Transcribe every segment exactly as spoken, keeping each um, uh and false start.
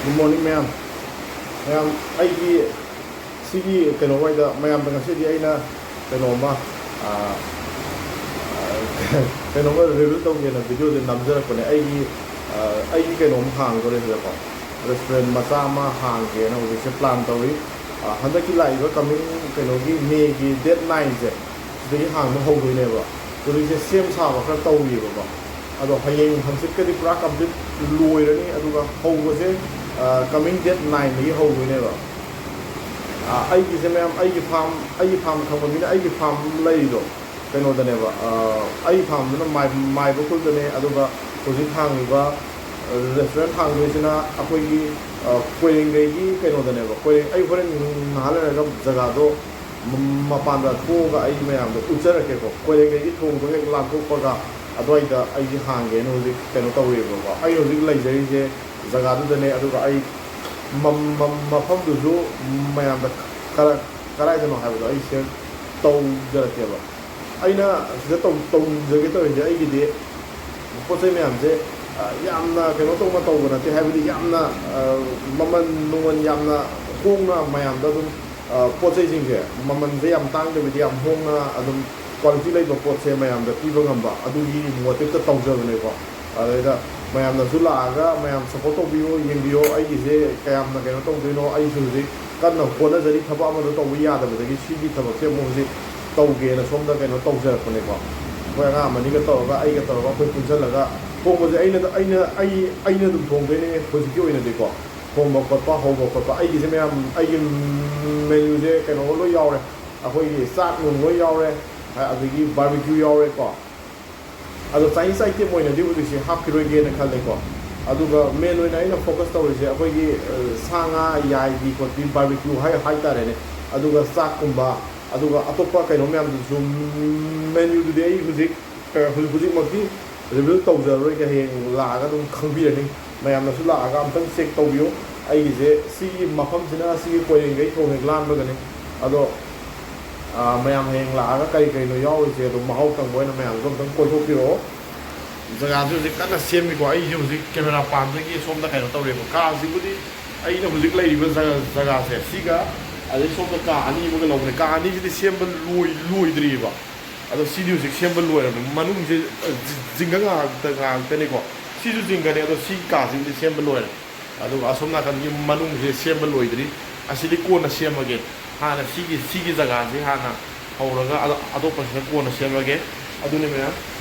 Good morning, ꯃꯌꯥꯝ꯫ ꯃꯌꯥꯝ, ꯑꯩꯒꯤ ꯁꯤꯒꯤ ꯀꯩꯅꯣ ꯋꯥꯏꯗ ꯃꯌꯥꯝꯗ ꯉꯁꯤꯗꯤ ꯑꯩꯅ ꯀꯩꯅꯣꯝꯃ, ꯑꯥ, ꯀꯩꯅꯣꯝꯃ reveal ꯇꯧꯒꯦꯅ video ꯁꯦ ꯅꯝꯖꯔꯛꯄꯅꯦ꯫ ꯑꯩꯒꯤ, ꯑꯥ, ꯑꯩꯒꯤ ꯀꯩꯅꯣꯝ ꯍꯥꯡꯗꯣꯔꯦ ꯁꯤꯗꯀꯣ, restaurant ꯃꯆꯥ ꯑꯃ ꯍꯥꯡꯒꯦꯅ ꯍꯧꯖꯤꯛꯁꯦ plan ꯇꯧꯔꯤ꯫ ꯑꯥ, ꯍꯟꯗꯛꯀꯤ ꯂꯥꯛꯏꯕ coming ꯀꯩꯅꯣꯒꯤ May ꯒꯤ date nine ꯁꯦ, ꯁꯤꯗꯒꯤ ꯍꯥꯡꯕ ꯍꯧꯗꯣꯏꯅꯦꯕ꯫ ꯍꯧꯖꯤꯛꯁꯦ ꯁꯦꯝ ꯁꯥꯕ ꯈꯔ ꯇꯧꯔꯤꯕꯀꯣ꯫ ꯑꯗꯣ ꯍꯌꯦꯡ ꯍꯪꯆꯤꯠꯀꯗꯤ ꯄꯨꯔꯥ complete ꯂꯣꯏꯔꯅꯤ, ꯑꯗꯨꯒ ꯍꯧꯕꯁꯦ, ꯑ, coming date nine ꯗꯒꯤ ꯍꯧꯗꯣꯏꯅꯦꯕ꯫ ꯑ, ꯑꯩꯒꯤꯁꯦ, ꯃꯌꯥꯝ, ꯑꯩꯒꯤ farm, ꯑꯩꯒꯤ farm ꯈꯪꯕ ꯃꯤꯅ, ꯑꯩꯒꯤ farm ꯂꯩꯔꯤꯗꯣ ꯀꯩꯅꯣꯗꯅꯦꯕ, ꯑ, ꯑꯩ farm ꯗꯨꯅ ꯃꯥꯏ-, ꯃꯥꯏꯕ ꯈꯨꯜꯗꯅꯦ, ꯑꯗꯨꯒ ꯍꯧꯖꯤꯛ ꯍꯥꯡꯉꯤꯕ, ꯑ, restaurant ꯍꯥꯡꯗꯣꯏꯁꯤꯅ ꯑꯩꯈꯣꯏꯒꯤ, ꯑ, ꯀꯣꯏꯔꯦꯡꯒꯩꯒꯤ ꯀꯩꯅꯣꯗꯅꯦꯕ꯫ ꯀꯣꯏꯔꯦꯡ-, ꯑꯩ ꯍꯣꯔꯦꯟ ꯉꯥꯏꯍꯥꯛ ꯂꯩꯔꯒ ꯖꯒꯥꯗꯣ ꯃ-, ꯃꯄꯥꯟꯗ ꯊꯣꯛꯑꯒ ꯑꯩ ꯃꯌꯥꯝꯗ ꯎꯠꯆꯔꯛꯀꯦꯀꯣ꯫ ꯀꯣꯏꯔꯦꯡꯒꯩꯒꯤ ꯊꯣꯡꯗꯣ ꯍꯦꯛ ꯂꯥꯟꯊꯣꯛꯄꯒ ꯑꯗꯨꯋꯥꯏꯗ ꯑꯩꯒꯤ ꯍꯥꯡꯒꯦꯅ ꯍꯧꯖꯤꯛ ꯀꯩꯅꯣ ꯇꯧꯔꯤꯕꯀꯣ꯫ ꯑꯩ ꯍꯧꯖꯤꯛ ꯂꯩꯖꯔꯤꯁꯦ ꯖꯒꯥꯗꯨꯗꯅꯦ, ꯑꯗꯨꯒ ꯑꯩ ꯃ-, ꯃ-, ꯃꯐꯝꯗꯨꯁꯨ ꯃꯌꯥꯝꯗ ꯀꯔ-, ꯀꯔꯥꯏꯗꯅꯣ ꯍꯥꯏꯕꯗꯣ ꯑꯩ share ꯇꯧꯖꯔꯛꯀꯦꯕ꯫ ꯑꯩꯅ ꯁꯤꯗ ꯇꯧ-, ꯇꯧꯖꯒꯦ ꯇꯧꯔꯤꯁꯦ ꯑꯩꯒꯤꯗꯤ ꯄꯣꯠ ꯆꯩ ꯃꯌꯥꯝꯁꯦ, ꯑ, ꯌꯥꯝꯅ ꯀꯩꯅꯣ ꯇꯧꯅ ꯇꯧꯕ ꯅꯠꯇꯦ, ꯍꯥꯏꯕꯗꯤ ꯌꯥꯝꯅ, ꯑ, ꯃꯃꯜ ꯅꯨꯡꯃꯜ ꯌꯥꯝꯅ ꯍꯣꯡꯅ ꯃꯌꯥꯝꯗ ꯑꯗꯨꯝ, ꯑ, ꯄꯣꯠ ꯆꯩꯁꯤꯡꯁꯦ ꯃꯃꯜꯁꯦ ꯌꯥꯝ ꯇꯥꯡꯗꯕꯤꯗ ꯌꯥꯝ ꯍꯣꯡꯅ ꯑꯗꯨꯝ quality ꯂꯩꯕ ꯄꯣꯠꯁꯦ ꯃꯌꯥꯝꯗ ꯄꯤꯕ ꯉꯝꯕ, ꯑꯗꯨꯒꯤ motive ꯇ ꯇꯧꯖꯕꯅꯦꯀꯣ꯫ ꯑꯗꯩꯗ ꯃꯌꯥꯝꯅꯁꯨ ꯂꯥꯛꯑꯒ ꯃꯌꯥꯝ support ꯇꯧꯕꯤꯌꯣ, ꯌꯦꯡꯕꯤꯌꯣ꯫ ꯑꯩꯒꯤꯁꯦ ꯀꯌꯥꯝꯅ ꯀꯩꯅꯣ ꯇꯧꯗꯣꯏꯅꯣ, ꯑꯩꯁꯨ ꯍꯧꯖꯤꯛ ꯀꯟꯅ ꯍꯣꯠꯅꯖꯔꯤ꯫ ꯊꯕꯛ ꯑꯃꯗꯣ ꯇꯧꯕ ꯌꯥꯗꯕꯗꯒꯤ ꯁꯤꯒꯤ ꯊꯕꯛꯁꯦ ꯑꯃꯨꯛ ꯍꯧꯖꯤꯛ ꯇꯧꯒꯦꯅ ꯁꯣꯝꯗ ꯀꯩꯅꯣ ꯇꯧꯖꯔꯛꯄꯅꯦꯀꯣ꯫ ꯑꯩꯈꯣꯏ ꯑꯉꯥꯡ ꯑꯃꯅꯤꯒ ꯇꯧꯔꯒ, ꯑꯩꯒ ꯇꯧꯔꯒ ꯑꯩꯈꯣꯏ ꯄꯨꯟꯁꯤꯜꯂꯒ ꯊꯣꯡꯕꯁꯦ ꯑꯩꯅ, ꯑꯩꯅ, ꯑꯩ, ꯑꯩꯅ ꯑꯗꯨꯝ ꯊꯣꯡꯗꯣꯏꯅꯦ ꯍꯧꯖꯤꯛꯀꯤ ꯑꯣꯏꯅꯗꯤꯀꯣ꯫ ꯊꯣꯡꯕ ꯈꯣꯠꯄ, ꯍꯧꯕ ꯈꯣꯠꯄ, ꯑꯩꯒꯤꯁꯦ ꯃꯌꯥꯝ, ꯑꯩꯒꯤ menu ꯁꯦ ꯀꯩꯅꯣ ꯂꯣꯏ ꯌꯥꯎꯔꯦ꯫ ꯑꯩꯈꯣꯏꯒꯤ ꯆꯥꯛ ꯅꯨꯡ ꯂꯣꯏ ꯌꯥꯎꯔꯦ, ꯑꯗꯒꯤ barbecue ꯌꯥꯎꯔꯦꯀꯣ꯫ ꯑꯗꯣ Chinese item ꯑꯣꯏꯅꯗꯤ ꯍꯧꯖꯤꯛꯁꯦ ꯍꯥꯞꯈꯤꯔꯣꯏꯒꯦꯅ ꯈꯜꯂꯦꯀꯣ꯫ ꯑꯗꯨꯒ main ꯑꯣꯏꯅ ꯑꯩꯅ focus ꯇꯧꯔꯤꯁꯦ ꯑꯩꯈꯣꯏꯒꯤ, ꯑ, ꯁꯥ ꯉꯥ ꯌꯥꯏꯕꯤ ꯈꯣꯠꯄꯤ, barbecue ꯍꯥꯏ-, ꯍꯥꯏꯇꯥꯔꯦꯅꯦ꯫ ꯑꯗꯨꯒ ꯆꯥꯛꯀꯨꯝꯕ, ꯑꯗꯨꯒ ꯑꯇꯣꯞꯄ ꯀꯩꯅꯣ ꯃꯌꯥꯝꯗꯨꯁꯨ, menu ꯗꯨꯗꯤ ꯑꯩ ꯍꯧꯖꯤꯛ, ꯑ, ꯍꯧꯖꯤꯛ, ꯍꯧꯖꯤꯛꯃꯛꯇꯤ reveal ꯇꯧꯖꯔꯔꯣꯏꯒꯦ, ꯍꯌꯦꯡ ꯂꯥꯛꯑꯒ ꯑꯗꯨꯝ ꯈꯪꯕꯤꯔꯅꯤ꯫ ꯃꯌꯥꯝꯅꯁꯨ ꯂꯥꯛꯑꯒ ꯑꯝꯇꯪ check ꯇꯧꯕꯤꯌꯨ꯫ ꯑꯩꯒꯤꯁꯦ ꯁꯤꯒꯤ ꯃꯐꯝꯁꯤꯅ ꯁꯤꯒꯤ ꯀꯣꯏꯔꯦꯡꯒꯩ ꯊꯣꯡ ꯍꯦꯛ ꯂꯥꯟꯕꯒꯅꯤ꯫ ꯑꯗꯣ, ꯑ, ꯃꯌꯥꯝ ꯍꯌꯦꯡ ꯂꯥꯛꯑꯒ ꯀꯔꯤ ꯀꯔꯤꯅꯣ ꯌꯥꯎꯔꯤꯁꯦ ꯑꯗꯨꯝ ꯃꯍꯥꯎ ꯇꯪꯕ ꯑꯣꯏꯅ ꯃꯌꯥꯝꯁꯨ ꯑꯝꯇꯪ ꯀꯣꯏꯊꯣꯛꯄꯤꯔꯛꯑꯣ꯫ ꯖꯒꯥꯁꯦ ꯍꯧꯖꯤꯛ ꯀꯟꯅ ꯁꯦꯝꯃꯤꯀꯣ꯫ ꯑꯩꯁꯦ ꯍꯧꯖꯤꯛ ꯀꯦꯃꯦꯔꯥ ꯄꯥꯟꯗꯒꯤ ꯁꯣꯝꯗ ꯀꯩꯅꯣ ꯇꯧꯔꯦꯕ꯫ ꯀꯥꯁꯤꯕꯨꯗꯤ ꯑꯩꯅ ꯍꯧꯖꯤꯛ ꯂꯩꯔꯤꯕ ꯖꯒꯥ, ꯖꯒꯥꯁꯦ ꯁꯤꯒ, ꯑꯗꯩ ꯁꯣꯝꯗ ꯀꯥ ꯑꯅꯤ ꯑꯃꯒ ꯂꯧꯕꯅꯦ꯫ ꯀꯥ ꯑꯅꯤꯁꯤꯗꯤ ꯁꯦꯝꯕ ꯂꯣꯏ-, ꯂꯣꯏꯗ꯭ꯔꯤꯕ꯫ ꯑꯗꯣ ꯁꯤꯗꯤ ꯍꯧꯖꯤꯛ ꯁꯦꯝꯕ ꯂꯣꯏꯔꯕꯅꯤ꯫ ꯃꯅꯨꯡꯁꯦ, ꯑ, ꯖꯤ-, ꯖꯤꯡꯒ ꯉꯥꯛꯇ, ꯉꯥꯛꯇꯅꯤꯀꯣ꯫ ꯁꯤꯁꯨ ꯖꯤꯡꯒꯅꯤ, ꯑꯗꯣ ꯁꯤ ꯀꯥꯁꯤꯕꯨꯗꯤ ꯁꯦꯝꯕ ꯂꯣꯏꯔꯦ꯫ ꯑꯗꯨꯒ ꯑꯁꯣꯝ ꯅꯥꯀꯟꯒꯤ ꯃꯅꯨꯡꯁꯦ ꯁꯦꯝꯕ ꯂꯣꯏꯗ꯭ꯔꯤ꯫ ꯑꯁꯤꯗꯤ ꯀꯣꯟꯅ ꯁꯦꯝꯃꯒꯦ꯫ ꯍꯥꯟꯅ ꯁꯤꯒꯤ, ꯁꯤꯒꯤ ꯖꯒꯥꯁꯤ ꯍꯥꯟꯅ ꯍꯧꯔꯒ ꯑꯗꯣ ꯑꯇꯣꯞꯄꯁꯤꯅ ꯀꯣꯟꯅ ꯁꯦꯝꯃꯒꯦ꯫ ꯑꯗꯨꯅꯤ ꯃꯌꯥꯝ꯫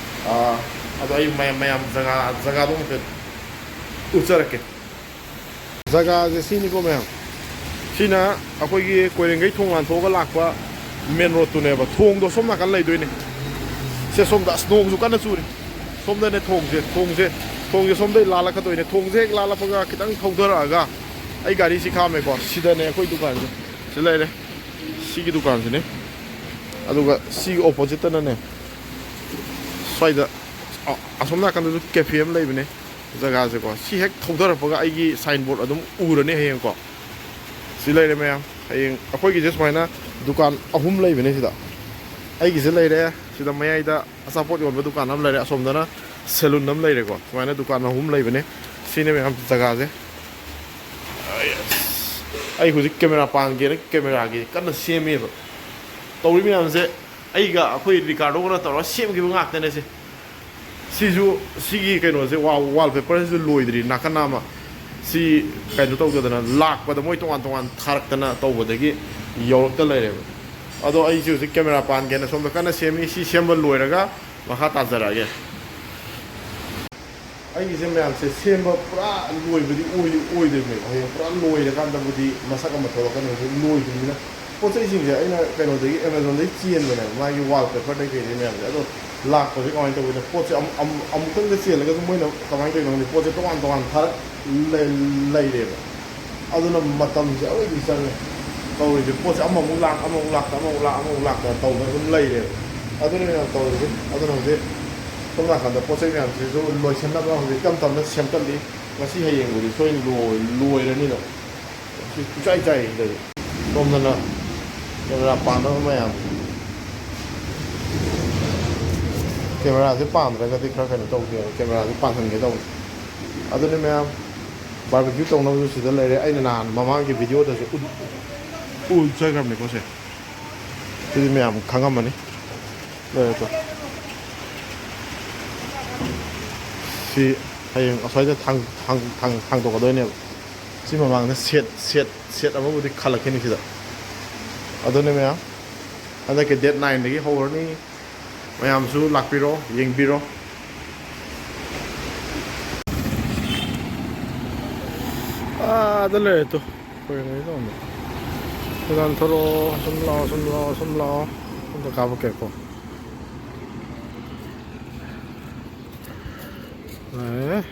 ꯑꯥ, ꯑꯗꯣ ꯑꯩ ꯃꯌꯥꯝ, ꯃꯌꯥꯝ ꯖꯒꯥ, ꯖꯒꯥꯗꯣ ꯍꯥꯏꯐꯦꯠ ꯎꯠꯆꯔꯛꯀꯦ꯫ ꯖꯒꯥꯁꯦ ꯁꯤꯅꯤꯀꯣ ꯃꯌꯥꯝ꯫ ꯁꯤꯅ ꯑꯩꯈꯣꯏꯒꯤ ꯀꯣꯏꯔꯦꯡꯒꯩ ꯊꯣꯡ ꯂꯥꯟꯊꯣꯛꯑꯒ ꯂꯥꯛꯄ ꯃꯦꯟ ꯔꯣꯗꯇꯨꯅꯦꯕ꯫ ꯊꯣꯡꯗꯣ ꯁꯣꯝ ꯅꯥꯀꯟ ꯂꯩꯗꯣꯏꯅꯦ꯫ ꯁꯦ ꯁꯣꯝꯗ ꯑꯁ ꯅꯣꯡꯁꯨ ꯀꯟꯅ ꯆꯨꯔꯤ꯫ ꯁꯣꯝꯗꯅꯦ ꯊꯣꯡꯁꯦ, ꯊꯣꯡꯁꯦ, ꯊꯣꯡꯁꯦ ꯁꯣꯝꯗꯩ ꯂꯥꯜꯂꯛꯀꯗꯣꯏꯅꯦ꯫ ꯊꯣꯡꯁꯦ ꯍꯦꯛ ꯂꯥꯜꯂꯛꯄꯒ ꯈꯤꯇꯪ ꯊꯧꯊꯔꯛꯑꯒ ꯑꯩ ꯒꯥꯔꯤꯁꯤ ꯈꯥꯝꯃꯦꯀꯣ꯫ ꯁꯤꯗꯅꯦ ꯑꯩꯈꯣꯏ ꯗꯨꯀꯥꯟꯁꯦ꯫ ꯁꯤ ꯂꯩꯔꯦ꯫ ꯁꯤꯒꯤ ꯗꯨꯀꯥꯟꯁꯤꯅꯦ꯫ ꯑꯗꯨꯒ ꯁꯤꯒꯤ ꯑꯣꯄꯣꯖꯤꯠꯇꯅꯅꯦ ꯁ꯭ꯋꯥꯏꯗ ꯑ-, ꯑꯁꯣꯝ ꯅꯥꯀꯟꯗꯁꯨ ꯀꯦꯐꯦ ꯑꯃ ꯂꯩꯕꯅꯦ꯫ ꯖꯒꯥꯁꯦꯀꯣ꯫ ꯁꯤ ꯍꯦꯛ ꯊꯧꯊꯔꯛꯄꯒ ꯑꯩꯒꯤ ꯁꯥꯏꯟ ꯕꯣꯔꯗ ꯑꯗꯨꯝ ꯎꯔꯅꯤ ꯍꯌꯦꯡꯀꯣ꯫ ꯁꯤ ꯂꯩꯔꯦ ꯃꯌꯥꯝ꯫ ꯍꯌꯦꯡ ꯑꯩꯈꯣꯏꯒꯤꯁꯦ ꯁꯨꯃꯥꯏꯅ ꯗꯨꯀꯥꯟ ꯑꯍꯨꯝ ꯂꯩꯕꯅꯦ ꯁꯤꯗ꯫ ꯑꯩꯒꯤꯁꯦ ꯂꯩꯔꯦ꯫ ꯁꯤꯗ ꯃꯌꯥꯏꯗ ꯑꯆꯥꯄꯣꯠ ꯌꯣꯟꯕ ꯗꯨꯀꯥꯟ ꯑꯃ ꯂꯩꯔꯦ꯫ ꯑꯁꯣꯝꯗꯅ ꯁꯦꯂꯨꯟ ꯑꯃ ꯂꯩꯔꯦꯀꯣ꯫ ꯁꯨꯃꯥꯏꯅ ꯗꯨꯀꯥꯟ ꯑꯍꯨꯝ ꯂꯩꯕꯅꯦ꯫ ꯁꯤꯅꯦ ꯃꯌꯥꯝ ꯖꯒꯥꯁꯦ꯫ ꯑꯩ ꯍꯧꯖꯤꯛ ꯀꯦꯃꯦꯔꯥ ꯄꯥꯟꯒꯦꯅ ꯀꯦꯃꯦꯔꯥꯒꯤ ꯀꯟꯅ ꯁꯦꯝꯃꯤꯕ꯫ ꯇꯧꯔꯤ ꯃꯌꯥꯝꯁꯦ ꯑꯩꯒ ꯑꯩꯈꯣꯏ ꯔꯤꯀꯥꯔꯗꯣꯒꯅ ꯇꯧꯔꯒ ꯁꯦꯝꯈꯤꯕ ꯉꯥꯛꯇꯅꯦ ꯁꯦ꯫ ꯁꯤꯁꯨ, ꯁꯤꯒꯤ ꯀꯩꯅꯣꯁꯦ, ꯋꯥ-, ꯋꯥꯜ ꯄꯦꯄꯔꯁꯤꯁꯨ ꯂꯣꯏꯗ꯭ꯔꯤ꯫ ꯅꯥꯀꯟ ꯑꯃ ꯁꯤ ꯀꯩꯅꯣ ꯇꯧꯗꯗꯅ ꯂꯥꯛꯄꯗ ꯃꯣꯏ ꯇꯣꯉꯥꯟ ꯇꯣꯉꯥꯟ ꯊꯥꯔꯛꯇꯅ ꯇꯧꯕꯗꯒꯤ ꯌꯧꯔꯛꯇ ꯂꯩꯔꯦꯕ꯫ ꯑꯗꯣ ꯑꯩꯁꯦ ꯍꯧꯖꯤꯛ ꯀꯦꯃꯦꯔꯥ ꯄꯥꯟꯒꯦꯅ ꯁꯣꯝꯗ ꯀꯟꯅ ꯁꯦꯝꯃꯤ꯫ ꯁꯤ ꯁꯦꯝꯕ ꯂꯣꯏꯔꯒ ꯃꯈꯥ ꯇꯥꯖꯔꯛꯑꯒꯦ꯫ ꯑꯩꯒꯤꯁꯦ ꯃꯌꯥꯝꯁꯦ ꯁꯦꯝꯕ ꯄꯨꯔꯥ ꯂꯣꯏꯕꯗꯤ ꯑꯣꯏꯗꯤ ꯑꯣꯏꯗꯣꯏꯅꯦꯕ꯫ ꯍꯌꯦꯡ ꯄꯨꯔꯥ ꯂꯣꯏꯔꯀꯥꯟꯗꯕꯨꯗꯤ ꯃꯁꯛ ꯑꯃ ꯊꯣꯛꯂꯛꯀꯅꯤ꯫ ꯍꯧꯖꯤꯛ ꯂꯣꯏꯗ꯭ꯔꯤꯕꯅꯤꯅ꯫ ꯄꯣꯠ ꯆꯩꯁꯤꯡꯁꯦ ꯑꯩꯅ ꯀꯩꯅꯣꯗꯒꯤ, ꯑꯦꯃꯥꯖꯣꯟꯗꯒꯤ ꯆꯦꯟꯕꯅꯦꯕ, ꯃꯥꯒꯤ ꯋꯥꯜ ꯄꯦꯄꯔꯗꯩ ꯀꯩꯗꯩ ꯃꯌꯥꯝꯁꯦ꯫ ꯑꯗꯣ ꯂꯥꯛꯄꯁꯦ ꯀꯃꯥꯏꯅ ꯇꯧꯒꯦꯗ, ꯄꯣꯠꯁꯦ ꯑꯃꯨꯛ, ꯑꯃꯨꯛ, ꯑꯃꯨꯛꯇꯪꯗ ꯆꯦꯜꯂꯒꯁꯨ ꯃꯣꯏꯅ ꯀꯃꯥꯏꯅ ꯇꯧꯔꯤꯅꯣ ꯈꯪꯗꯦ, ꯄꯣꯠꯁꯦ ꯇꯣꯉꯥꯟ ꯇꯣꯉꯥꯟ ꯊꯥꯔꯛ ꯂꯩ-, ꯂꯩꯔꯦꯕ꯫ ꯑꯗꯨꯅ ꯃꯇꯝꯁꯦ ꯑꯔꯣꯏꯕꯤ ꯆꯪꯉꯦ ꯇꯧꯔꯤꯁꯦ꯫ ꯄꯣꯠꯁꯦ ꯑꯃꯃꯨꯛ ꯂꯥꯛ, ꯑꯃꯃꯨꯛ ꯂꯥꯛꯇ, ꯑꯃꯃꯨꯛ ꯂꯥꯛ, ꯑꯃꯃꯨꯛ ꯂꯥꯛꯇ ꯇꯧꯗꯅ ꯑꯗꯨꯝ ꯂꯩꯔꯦꯕ꯫ ꯑꯗꯨꯅ ꯃꯌꯥꯝ ꯇꯧꯔꯤꯁꯦ꯫ ꯑꯗꯨꯅ ꯍꯧꯖꯤꯛ ꯁꯣꯝ ꯅꯥꯀꯟꯗ ꯄꯣꯠ ꯆꯩ ꯃꯌꯥꯝꯁꯤꯁꯨ ꯂꯣꯏꯁꯤꯟꯅꯕ ꯍꯧꯖꯤꯛ ꯇꯞ ꯇꯞꯅ ꯁꯦꯝꯒꯠꯂꯤ꯫ ꯉꯁꯤ ꯍꯌꯦꯡꯕꯨꯗꯤ ꯁꯣꯏꯅ ꯂꯣꯏ-, ꯂꯣꯏꯔꯅꯤꯅ꯫ ꯁꯤ ꯄꯨꯡꯆꯥꯏ ꯆꯥꯏꯔꯤꯁꯤꯗꯗꯤ꯫ ꯁꯣꯝꯗꯅ ꯀꯦꯃꯦꯔꯥ ꯄꯥꯟꯅꯕ ꯃꯌꯥꯝ꯫ ꯀꯦꯃꯦꯔꯥꯁꯦ ꯄꯥꯟꯗ꯭ꯔꯒꯗꯤ ꯈꯔ ꯀꯩꯅꯣ ꯇꯧꯗꯦ, ꯀꯦꯃꯦꯔꯥꯁꯦ ꯄꯥꯟꯍꯟꯒꯦ ꯇꯧꯕꯅꯤ꯫ ꯑꯗꯨꯅꯤ ꯃꯌꯥꯝ, ꯕꯥꯔꯕꯤꯀ꯭ꯌꯨ ꯇꯧꯅꯕꯁꯨ ꯁꯤꯗ ꯂꯩꯔꯦ꯫ ꯑꯩꯅ ꯅꯍꯥꯟ ꯃꯃꯥꯡꯒꯤ ꯚꯤꯗꯤꯑꯣꯗꯁꯨ ꯎꯠ-, ꯎꯠꯆꯈ꯭ꯔꯕꯅꯤꯀꯣ ꯁꯦ꯫ ꯁꯤꯗꯤ ꯃꯌꯥꯝ ꯈꯪꯉꯝꯃꯅꯤ꯫ ꯂꯩꯔꯦꯀꯣ꯫ ꯁꯤ ꯍꯌꯦꯡ ꯑꯁ꯭ꯋꯥꯏꯗ ꯊꯥꯡ-, ꯊꯥꯡ-, ꯊꯥꯡ-, ꯊꯥꯡꯗꯣꯛꯀꯗꯣꯏꯅꯦꯕ꯫ ꯁꯤ ꯃꯃꯥꯡꯗ ꯁꯦꯠ, ꯁꯦꯠ, ꯁꯦꯠ ꯑꯃꯕꯨꯗꯤ ꯈꯜꯂꯛꯈꯤꯅꯤ ꯁꯤꯗ꯫ ꯑꯗꯨꯅꯦ ꯃꯌꯥꯝ, ꯍꯟꯗꯛꯀꯤ ꯗꯦꯠ ꯅꯥꯏꯟꯗꯒꯤ ꯍꯧꯔꯅꯤ꯫ ꯃꯌꯥꯝꯁꯨ ꯂꯥꯛꯄꯤꯔꯣ, ꯌꯦꯡꯕꯤꯔꯣ꯫ ꯑꯥꯗ ꯂꯩꯔꯦ ꯇꯨ꯫ ꯑꯩꯈꯣꯏ ꯀꯩꯅꯣ ꯇꯧꯔꯝꯕ꯫ ꯁꯤꯗ ꯊꯣꯛꯂꯛꯑꯣ, ꯁꯨꯝ ꯂꯥꯛꯑꯣ, ꯁꯨꯝ ꯂꯥꯛꯑꯣ, ꯁꯨꯝ ꯂꯥꯛꯑꯣ꯫ ꯑꯝꯇ ꯀꯥꯞꯄꯛꯀꯦꯀꯣ꯫ ꯑꯦ꯫